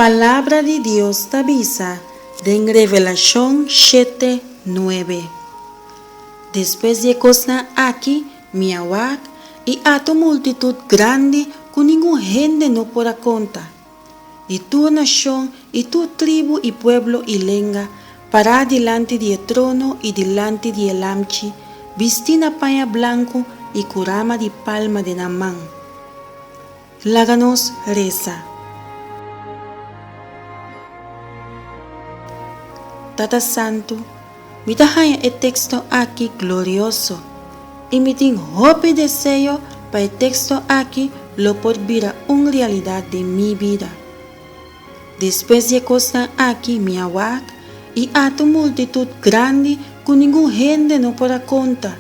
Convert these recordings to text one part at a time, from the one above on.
Palabra di Dios ta bisa den Revelashon shete, nuebe, Despues di e kosnan aki mi a wak, i ata un multitut grandi ku ningun hende no por a konta, di tur nashon i tur tribu i pueblo i lenga, pará dilanti di e trono i dilanti di e Lamchi, bistí na paña blanku i ku rama di palma den nan man. Laga nos resa. Tata Santu, mi ta haña e teksto aki glorioso i mi tin hopi deseo pa e teksto aki lo por bira un realidat den mi bida. Despues di e kosnan aki mi a wak i ata un multitut grandi ku ningun hende no por a konta,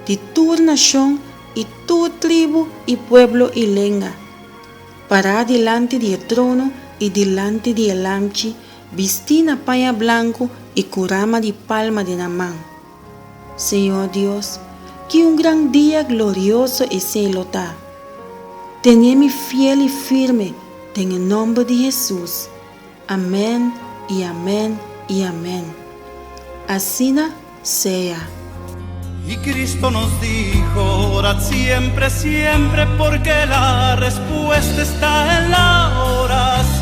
di tur nashon i tur tribu i pueblo i lenga, pará dilanti di e trono i dilanti di e Lamchi, bistí na paña blanku i ku rama di palma den nan man. Señor Dios, ki un gran dia glorioso esei lo ta! Tene mi fiel i firme den e nòmber di Hesus. Amèn i amèn i amèn. Asina sea. Y Cristo nos dijo, orad siempre, siempre, porque la respuesta está en la oración.